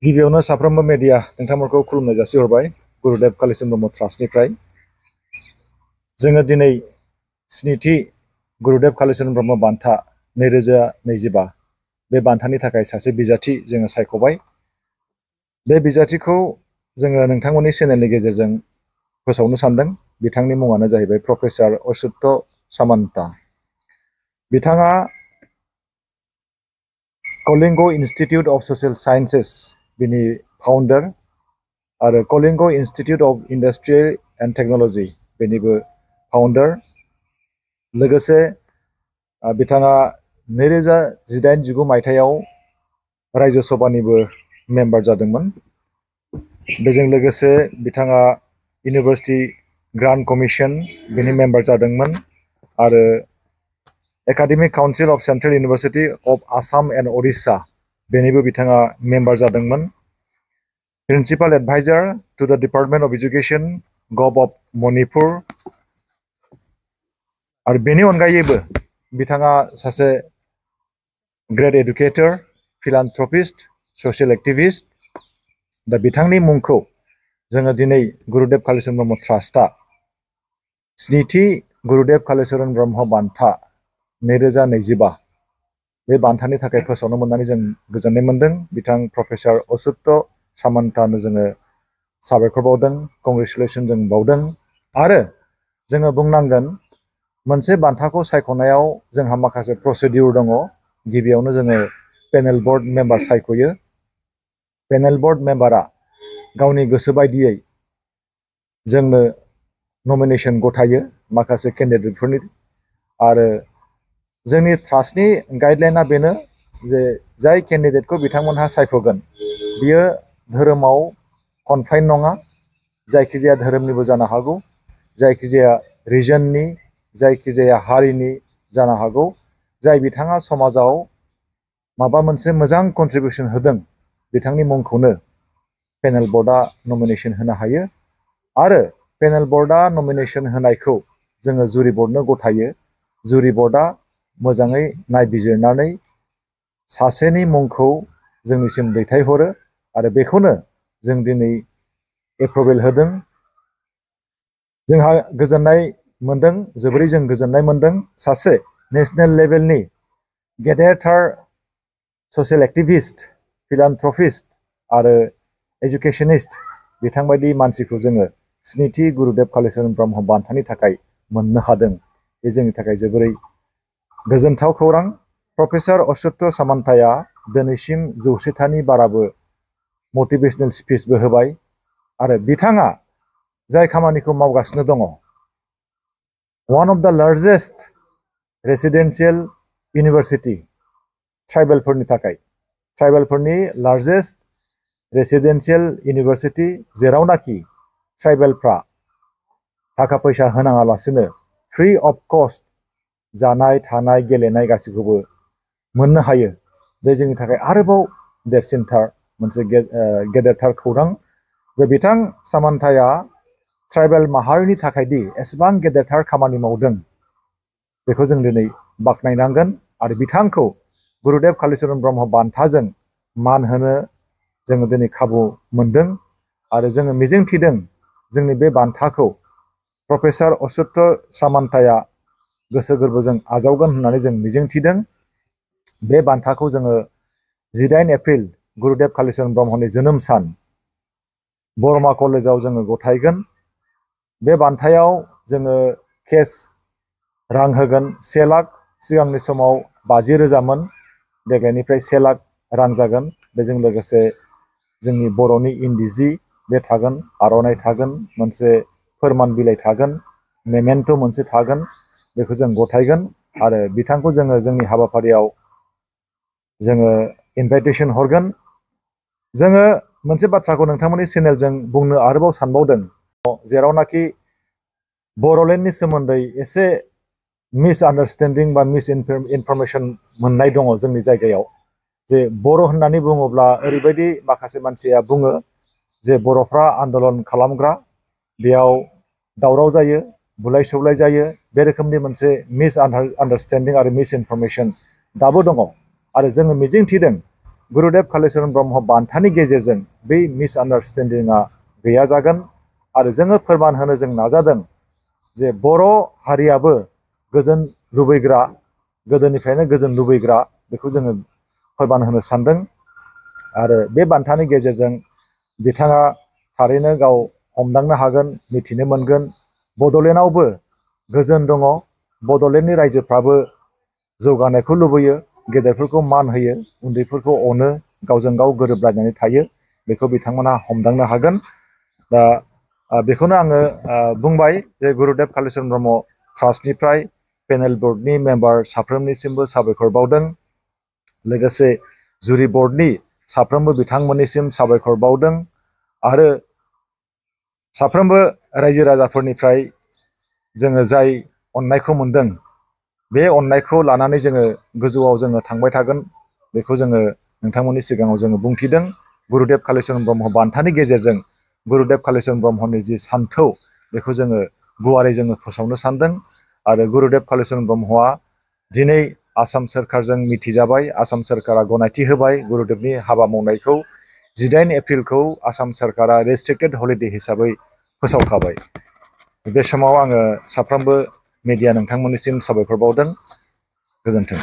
गिबियावनो साफ्रोमबो मेडिया नोंथांमोनखौ खुलुमनाय जासिहरबाय गुरुदेव कालिचरण ब्रह्म ट्रास्टनिफ्राय जोङो दिनै स्निथि गुरुदेव कालिचरण ब्रह्म बान्था 2025 बे बान्थानि थाखाय सासे बिजाथि जोङो सायख'बाय। बे बिजाथिखौ जोङो नोंथांमोननि चेनेलनि गेजेरजों फोसावनो सानदों। बिथांनि मुङानो जाहैबाय प्रफेसर अच्युत सामन्ता। बिथाङा Kalinga institute of social sciences बिनि फाउंडार आरो Kalinga institute of industry and technology बेनिबो फाउंडार। लोगोसे बिथाङा 2018-19 मायथाइयाव राज्य सभानिबो मेम्बार जादोंमोन। बेजों लोगोसे बिथाङा यूनिवर्सिटी ग्रांट कमिशन बेनि मेम्बार जादोंमोन आरो academic council of central university of Assam and Odisha बेनिबो बिथाङा मेम्बार जादोंमोन। प्रिंसिपल एडवाइजर टू द डिपार्टमेंट ऑफ एजुकेशन गव ऑफ मणिपुर आरो बेनि अनगायैबो बिथाङा सासे ग्रेट एडुकेटर, फिलान्थ्रपिस्ट, सोशल एक्टिविस्ट। दा बिथांनि मुंखौ जोङो दिनै गुरुदेव कालिचरण ब्रह्म ट्रास्टआ स्निथि गुरुदेव कालिचरण ब्रह्म बान्था 2025 बे बान्थानि थाखाय फोसावनो मोननानै जों गोजोननाय मोनदों। बिथां प्रफेसर अच्युत सामन्तानो जोङो साबायखर बावदों, कंग्रेचुलेसन जों बावदों। आरो जोङो बुंनांगोन मोनसे बान्थाखौ सायख'नायाव जोंहा माखासे प्रसिडिउर दङ। गिबियावनो जोङो पेनेल बोर्ड मेम्बार सायख'यो। पेनेल बोर्ड मेम्बारा गावनि गोसो बायदियै जोंनो नमिनेशन गथायो माखासे कैंडिडेटफोरनि। आरो जोंनि ट्रास्टनि गाइडलाइना बेनो जे जाय कैंडिडेटखौ बिथांमोनहा सायख'गोन बियो धोरोमाव कनफाइन नङा, जायखिजाया धोरोमनिबो जानो हागौ, जायखिजाया रिजननि, जायखिजाया हारिनि जानो हागौ। जाय बिथाङा समाजाव माबा मोनसे मोजां कन्ट्रिबिउशन होदों बिथांनि मुंखौनो पेनेल बोर्डआ नमिनेशन होनो हायो। आरो पेनेल बोर्डआ नमिनेशन होनायखौ जोङो जुरि बोर्डनो गथायो। जुरि बोर्डआ मोजाङै नायबिजिरनानै सासेनि मुंखौ जोंनिसिम दैथायहरो आरो बेखौनो जों दिनै एप्रुभेल होदों। जोंहा गोजोननाय मोनदों, जोबोरै जों गोजोननाय मोनदों। सासे नेशनेल लेभेलनि गेदेरथार सोशल एक्टिविस्ट, फिलान्थ्रपिस्ट आरो एजुकेशनिस्ट बिथांबायदि मानसिखौ जोङो स्निथि गुरुदेव कालिचरण ब्रह्म बान्थानि थाखाय मोननो हादों। बे जोंनि थाखाय जोबोरै गोजोनथाव खौरां। प्रफेसर अच्युत सामन्ताया दिनैसिम 100थानि बाराबो मटिभेशनेल स्पिचबो होबाय आरो बिथाङा जाय खामानिखौ मावगासिनो दङ, वन अफ द लार्जेस्ट रेसिडेंशियल यूनिवर्सिटी ट्राइबेलफोरनि थाखाय, ट्राइबेलफोरनि लार्जेस्ट रेसिडेंशियल यूनिवर्सिटी जेरावनाखि ट्राइबेलफ्रा थाखा फैसा होनाङालासिनो फ्री अफ कस्ट जानाय थानाय गेलेनाय गासैखौबो मोननो हायो। बे जोंनि थाखाय आरोबाव देरसिनथार मोनसे गेदेरथार खौरां जे बिथां सामन्ताया ट्राइबेल माहारिनि थाखाय दि एसेबां गेदेरथार खामानि मावदों बेखौ जों दिनै बाख्नायनांगोन। आरो बिथांखौ गुरुदेव कालिचरण ब्रह्म बान्थाजों मान होनो जोङो दिनै खाबु मोनदों आरो जोङो मिजिंथिदों जोंनि बे बान्थाखौ प्रफेसर अच्युत सामन्ताया गोसो गोरबोजों आजावगोन होननानै जों मिजिंथिदों। बे बान्थाखौ जोङो 18 एप्रिल गुरुदेव कालिचरण ब्रह्मनि जोनोम सान बरमा कलेजाव जोङो गथायगोन। बे बान्थायाव जोङो केस रां होगोन 1 लाख। सिगांनि समाव 50,000मोन, देग्लायनिफ्राय 1 लाख रां जागोन। बेजों लोगोसे जोंनि बर'नि इन्दि जि बे थागोन, आर'नाइ थागोन, मोनसे फोरमान बिलाइ थागोन, मेमेन्ट' मोनसे थागोन। बेखौ जों गथायगोन आरो बिथांखौ जोङो जोंनि हाबाफारियाव जोङो इनभाइटेशन हरगोन। जोङो मोनसे बाथ्राखौ नोंथांमोननि चेनेलजों बुंनो आरोबाव सानबावदों, जेरावनाखि बर'लेण्डनि सोमोन्दै एसे मिसआन्डारस्टेन्डिं बा मिसइनफरमेशन मोननाय दङ जोंनि जायगायाव। जे बर' होननानै बुङोब्ला ओरैबायदि माखासे मानसिया बुङो जे बर'फ्रा आन्दलन खालामग्रा, बेयाव दावराव जायो, बुलाय सुलाय जायो। बे रोखोमनि मोनसे मिसआन्डारस्टेन्डिं आरो मिसइनफरमेशन दाबो दङ। आरो जोङो मिजिंथिदों गुरुदेव कालिचरण ब्रह्म बान्थानि गेजेरजों बै मिसआन्डारस्टेन्डिंआ गैया जागोन आरो जोङो फोरमान होनो जों नाजादों जे बर' हारियाबो गोजोन लुबैग्रा गोदोनिफ्रायनो गोजोन लुबैग्रा बेखौ जोङो फोरमान होनो सानदों आरो बे बान्थानि गेजेरजों बिथाङा थारैनो गाव हमदांनो हागोन मिथिनो मोनगोन बड'लेण्डआवबो गोजोन दङ बड'लेण्डनि रायजोफ्राबो जौगानायखौ लुबैयो गेदेरफोरखौ मान होयो उन्दैफोरखौ अनो गावजों गाव गोरोबलायनानै थायो बेखौ बिथांमोना हमदांनो हागोन दा बेखौनो आङो बुंबाय जे गुरुदेव कालिचरण ब्रह्म ट्रास्टनिफ्राय पेनेल बर्डनि मेम्बार साफ्रोमनिसिमबो साबायखर बावदों लोगोसे जुरि बर्डनि साफ्रोमबो बिथांमोननिसिम साबायखर बावदों आरो साफ्रोमबो रायजो राजाफोरनिफ्राय जोङो जाय अननायखौ मोनदों बे अननायखौ लानानै जोङो गोजौआव जोङो थांबाय थागोन बेखौ जोङो नोंथांमोननि सिगाङाव जोङो बुंथिदों गुरुदेव कालिचरण ब्रह्म बान्थानि गेजेरजों गुरुदेव कालिचरण ब्रह्मनि जि सान्थौ बेखौ जोङो गुवारै जोङो फोसावनो सानदों आरो गुरुदेव कालिचरण ब्रह्मआ दिनै आसाम सोरखारजों मिथिजाबाय आसाम सोरखारा गनायथि होबाय गुरुदेवनि हाबा मावनायखौ 18 एप्रिलखौ आसाम सोरखारा रेस्ट्रिक्टेड हलिडे हिसाबै फोसावखाबाय बे समाव आङो साफ्रोमबो मिडिया नोंथांमोननिसिम साबायखर बावदों गोजोन्थों।